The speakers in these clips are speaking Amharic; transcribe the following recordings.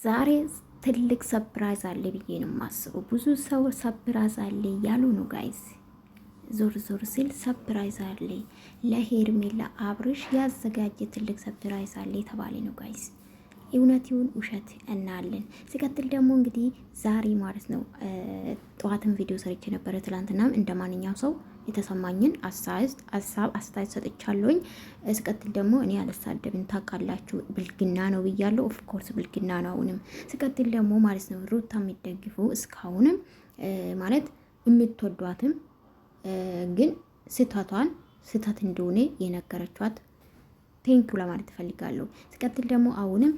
ዛሬ ትልቅ surprise አለ ብዬ ነው የማስበው። ብዙ ሰው surprise አለ እያሉ ነው guys። ዞር ዞር ሲል surprise አለ ለሄርሜላ አብርሽ ያዘጋጀ ትልቅ surprise አለ የተባለ ነው guys። እውነት ይሁን ውሸት እናያለን። ሲቀጥል ደግሞ እንግዲህ ዛሬ ማለት ነው ጠዋትን ቪዲዮ ሰርቼ ነበረ። ትላንትናም እንደ ማንኛው ሰው የተሰማኝን ሀሳብ አስተያየት ሰጥቻለሁኝ። ስቀጥል ደግሞ እኔ አልሳደብም ታውቃላችሁ፣ ብልግና ነው ብያለሁ። of course ብልግና ነው። አሁንም ስቀጥል ደግሞ ማለት ነው ሩታ የሚደግፉ እስካሁንም ማለት የምትወዷትም ግን ስህተቷን ስህተት እንደሆነ የነገረችዋት thank you ለማለት እፈልጋለሁ። ስቀጥል ደግሞ አሁንም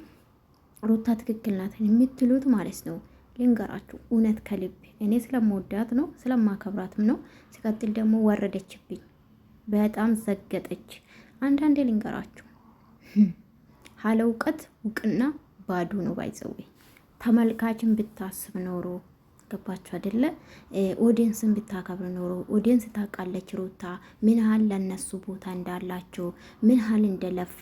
ሩታ ትክክል ናት የምትሉት ማለት ነው ልንገራችሁ፣ እውነት ከልብ እኔ ስለምወዳት ነው ስለማከብራትም ነው። ሲቀጥል ደግሞ ወረደችብኝ፣ በጣም ዘገጠች። አንዳንዴ ልንገራችሁ ሀለ እውቀት እውቅና ባዶ ነው። by the way ተመልካችን ብታስብ ኖሮ ገባችሁ አይደለ? ኦዲየንስን ብታከብር ኖሮ audience ታውቃለች ሩታ ምን ያህል ለነሱ ቦታ እንዳላቸው ምን ያህል እንደለፉ።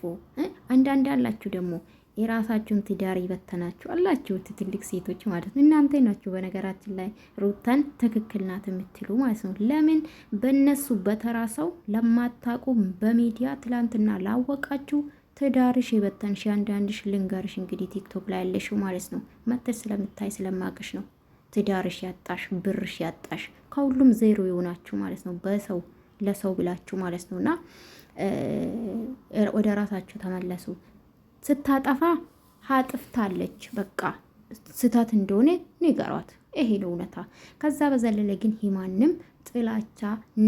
አንዳንድ አላችሁ ደግሞ የራሳችሁን ትዳር ይበተናችሁ አላችሁ ትልቅ ሴቶች ማለት ነው። እናንተ ናችሁ በነገራችን ላይ ሩታን ትክክል ናት የምትሉ ማለት ነው። ለምን በእነሱ በተራ ሰው ለማታውቁ በሚዲያ ትላንትና ላወቃችሁ ትዳርሽ የበተንሽ አንዳንድሽ ልንገርሽ እንግዲህ ቲክቶክ ላይ ያለሽው ማለት ነው መተሽ ስለምታይ ስለማቅሽ ነው ትዳርሽ ያጣሽ ብርሽ ያጣሽ ከሁሉም ዜሮ የሆናችሁ ማለት ነው። በሰው ለሰው ብላችሁ ማለት ነው። እና ወደ ራሳችሁ ተመለሱ። ስታጠፋ አጥፍታለች፣ በቃ ስህተት እንደሆነ ንገሯት። ይሄ ነው እውነታ። ከዛ በዘለለ ግን ማንም ጥላቻ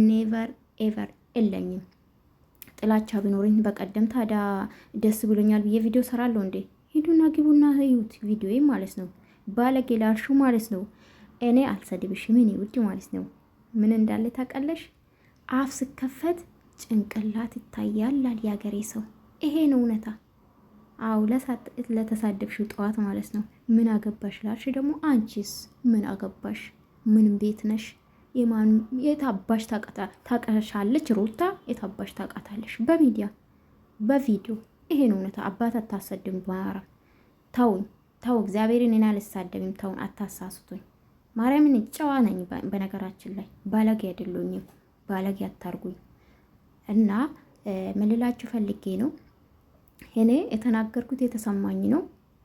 never ever የለኝም። ጥላቻ ቢኖረኝ በቀደም ታዲያ ደስ ብሎኛል ብዬ ቪዲዮ ሰራለሁ እንዴ? ሂዱና ግቡና እዩት ቪዲዮ ማለት ነው። ባለጌ ላልሹ ማለት ነው። እኔ አልሰድብሽም እኔ ውድ ማለት ነው። ምን እንዳለ ታውቃለሽ? አፍ ስከፈት ጭንቅላት ይታያል ያገሬ ሰው። ይሄ ነው እውነታ። አው ለተሳደብሽው ጠዋት ማለት ነው። ምን አገባሽ ላልሽ ደግሞ አንቺስ ምን አገባሽ? ምን ቤት ነሽ? የታባሽ ታቀሻለች ሩታ የታባሽ ታቃታለሽ? በሚዲያ በቪዲዮ ይሄን እውነታ። አባት አታሰድም። ማርያም ተውኝ፣ ተው እግዚአብሔርን እኔ አልሳደብም። ተውን፣ አታሳስቱኝ። ማርያምን ጨዋ ነኝ። በነገራችን ላይ ባለጌ አይደለሁኝም። ባለጌ አታርጉኝ። እና ምን ልላችሁ ፈልጌ ነው እኔ የተናገርኩት የተሰማኝ ነው።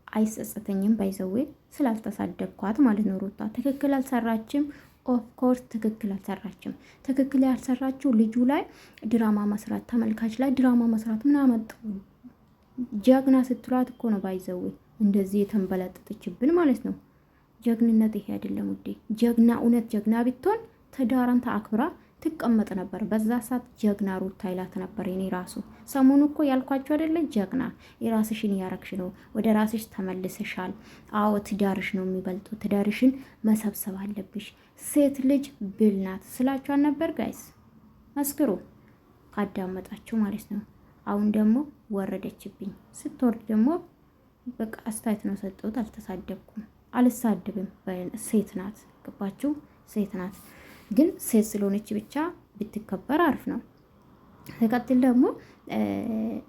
አይጸጸተኝም። by the way ስላልተሳደብኳት ማለት ነው። ሩታ ትክክል አልሰራችም። of course ትክክል አልሰራችም። ትክክል ያልሰራችው ልጁ ላይ ድራማ መስራት፣ ተመልካች ላይ ድራማ መስራት ምን አመጣው? ጀግና ስትሏት እኮ ነው by the way እንደዚህ የተንበለጠጠችብን ማለት ነው። ጀግንነት ይሄ አይደለም ውዴ። ጀግና እውነት ጀግና ብትሆን ትዳሯን አክብራ ትቀመጥ ነበር። በዛ ሰዓት ጀግና ሩታ ይላት ነበር። እኔ ራሱ ሰሞኑ እኮ ያልኳቸው አይደለ? ጀግና የራስሽን እያረግሽ ነው፣ ወደ ራስሽ ተመልሰሻል። አዎ ትዳርሽ ነው የሚበልጡ፣ ትዳርሽን መሰብሰብ አለብሽ። ሴት ልጅ ብል ናት ስላችሁ አልነበር guys? መስክሩ ካዳመጣችሁ ማለት ነው። አሁን ደግሞ ወረደችብኝ። ስትወርድ ደግሞ በቃ አስተያየት ነው ሰጠሁት። አልተሳደብኩም፣ አልሳደብም። ሴት ናት፣ ገባችሁ? ሴት ናት። ግን ሴት ስለሆነች ብቻ ብትከበር አሪፍ ነው። ተቀጥል ደግሞ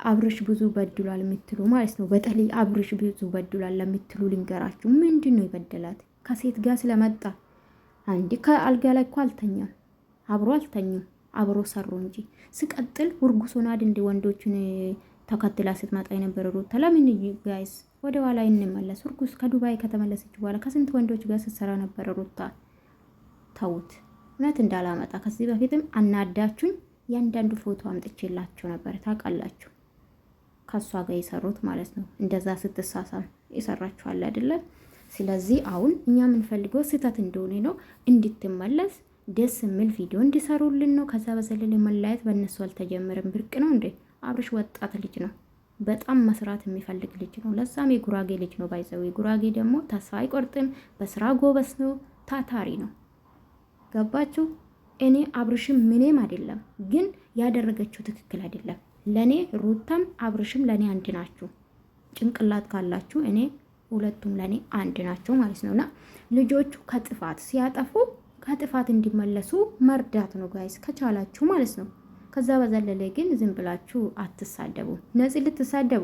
አብርሽ ብዙ በድሏል የምትሉ ማለት ነው። በተለይ አብርሽ ብዙ በድሏል ለምትሉ ልንገራችሁ፣ ምንድን ነው የበደላት? ከሴት ጋር ስለመጣ አንድ ከአልጋ ላይ እኮ አልተኛም፣ አብሮ አልተኙም፣ አብሮ ሰሩ እንጂ። ስቀጥል እርጉዝ ሆና እንደ ወንዶችን ተከትላ ስትመጣ የነበረ ሩታ ለምን guys ወደ ኋላ እንመለስ። እርጉዝ ከዱባይ ከተመለሰች በኋላ ከስንት ወንዶች ጋር ስትሰራ ነበረ ሩታ። ተውት። እውነት እንዳላመጣ ከዚህ በፊትም አናዳችሁኝ። ያንዳንዱ ፎቶ አምጥቼላችሁ ነበር ታውቃላችሁ። ከእሷ ጋር የሰሩት ማለት ነው። እንደዛ ስትሳሳም የሰራችኋል አይደለ? ስለዚህ አሁን እኛ የምንፈልገው ስህተት እንደሆነ ነው እንድትመለስ ደስ የሚል ቪዲዮ እንዲሰሩልን ነው። ከዛ በዘለለ መለያየት በእነሱ አልተጀመረም። ብርቅ ነው እንዴ? አብርሽ ወጣት ልጅ ነው። በጣም መስራት የሚፈልግ ልጅ ነው። ለዛም የጉራጌ ልጅ ነው። by the way ጉራጌ ደግሞ ተስፋ አይቆርጥም። በስራ ጎበዝ ነው። ታታሪ ነው። ገባችሁ? እኔ አብርሽም ምንም አይደለም፣ ግን ያደረገችው ትክክል አይደለም። ለእኔ ሩታም አብርሽም ለእኔ አንድ ናችሁ። ጭንቅላት ካላችሁ እኔ ሁለቱም ለእኔ አንድ ናቸው ማለት ነው። እና ልጆቹ ከጥፋት ሲያጠፉ ከጥፋት እንዲመለሱ መርዳት ነው guys፣ ከቻላችሁ ማለት ነው። ከዛ በዘለለ ግን ዝም ብላችሁ አትሳደቡ። ነፂ ልትሳደቡ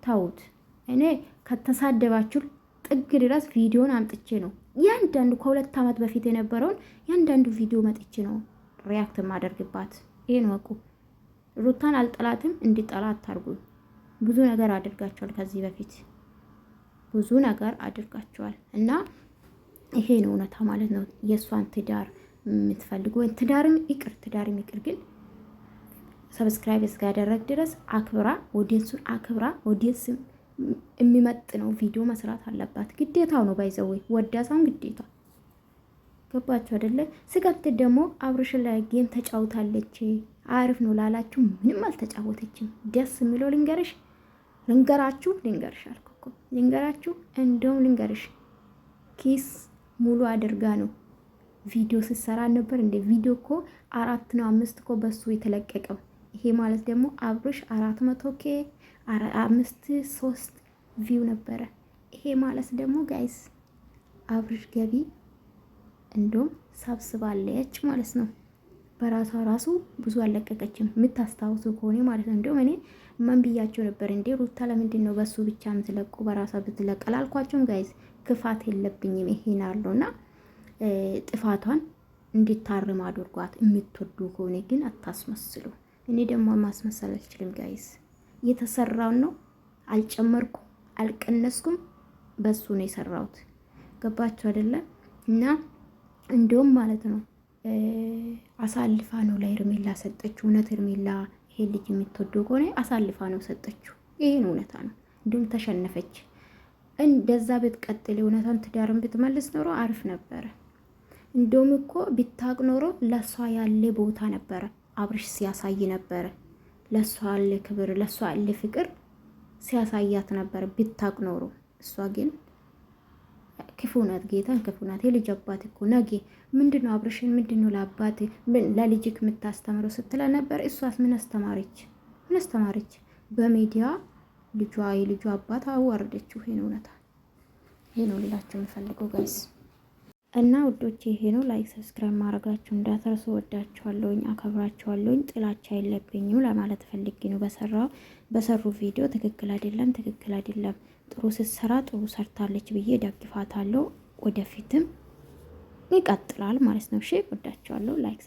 ተውት። እኔ ከተሳደባችሁ ጥግ ድረስ ቪዲዮን አምጥቼ ነው ያንዳንዱ ከ2 ዓመት በፊት የነበረውን ያንዳንዱ ቪዲዮ መጥቼ ነው react የማደርግባት። ይሄን ወቁ። ሩታን አልጠላትም፣ እንዲጠላ አታርጉኝ። ብዙ ነገር አድርጋቸዋል፣ ከዚህ በፊት ብዙ ነገር አድርጋቸዋል እና ይሄ ነው እውነታ ማለት ነው። የእሷን ትዳር የምትፈልጉ ወይም ትዳርም ይቅር ትዳርም ይቅር ግን subscribe እስካደረግ ድረስ አክብራ audience ኡን አክብራ audience የሚመጥነው ቪዲዮ መስራት አለባት። ግዴታው ነው። by the way ወዳ ሳይሆን ግዴታ ገባችሁ አይደለ? ስቀጥል ደግሞ አብርሽ ላይ game ተጫውታለች። አሪፍ ነው ላላችሁ ምንም አልተጫወተችም። ደስ የሚለው ልንገርሽ ልንገራችሁ ልንገርሽ አልኩ እኮ ልንገራችሁ፣ እንደውም ልንገርሽ ኪስ ሙሉ አድርጋ ነው ቪዲዮ ስትሰራ ነበር እንደ ቪዲዮ እኮ አራት ነው አምስት እኮ በሱ የተለቀቀው። ይሄ ማለት ደግሞ አብርሽ 400 K አምስት ሶስት view ነበረ። ይሄ ማለት ደግሞ guys አብርሽ ገቢ እንደውም ሰብስባለች ማለት ነው። በራሷ ራሱ ብዙ አለቀቀችም የምታስታውሱ ከሆነ ማለት ነው። እንዲሁም እኔ ማን ብያቸው ነበር እንዴ ሩታ ለምንድን ነው በሱ ብቻ የምትለቁ በራሷ ብትለቅ አላልኳቸውም? guys ክፋት የለብኝም ይሄን አለውና ጥፋቷን እንዲታርም አድርጓት። የምትወዱ ከሆነ ግን አታስመስሉ። እኔ ደግሞ ማስመሰል አልችልም guys። የተሰራውን ነው አልጨመርኩም፣ አልቀነስኩም። በሱ ነው የሰራሁት። ገባችሁ አይደለም? እና እንዲሁም ማለት ነው አሳልፋ ነው ለሄርሜላ ሰጠችው። እውነት ሄርሜላ ይሄ ልጅ የምትወደው ከሆነ አሳልፋ ነው ሰጠችው። ይሄን እውነታ ነው። እንዲሁም ተሸነፈች። እንደዛ ብትቀጥል እውነቷን ትዳርን ብትመልስ ኖሮ አሪፍ ነበረ። እንደውም እኮ ቢታቅ ኖሮ ለእሷ ያለ ቦታ ነበረ አብርሽ ሲያሳይ ነበረ። ለእሷ ያለ ክብር፣ ለእሷ ያለ ፍቅር ሲያሳያት ነበረ ቢታቅ ኖሮ። እሷ ግን ክፉ ናት፣ ጌታን ክፉ ናት። የልጅ አባት እኮ ነገ ምንድነው አብርሽን ምንድነው ለአባት ለልጅክ የምታስተምረው ስትለ ነበር። እሷስ ምን አስተማረች? ምን አስተማረች? በሚዲያ ልጇ የልጇ አባት አዋረደችው። ይሄን እውነታ ይሄ ነው ልላችሁ የምፈልገው guys እና ውዶቼ ይሄ ነው። like subscribe ማድረጋችሁ እንዳትረሱ። ወዳችኋለሁኝ፣ አከብራችኋለሁኝ። ጥላቻ የለብኝም ለማለት ፈልጌ ነው። በሰሩ ቪዲዮ ትክክል አይደለም፣ ትክክል አይደለም፣ ጥሩ ስትሰራ ጥሩ ሰርታለች ብዬ ደግፋታለሁ። ወደፊትም ይቀጥላል ማለት ነው። እሺ ወዳችኋለሁ። like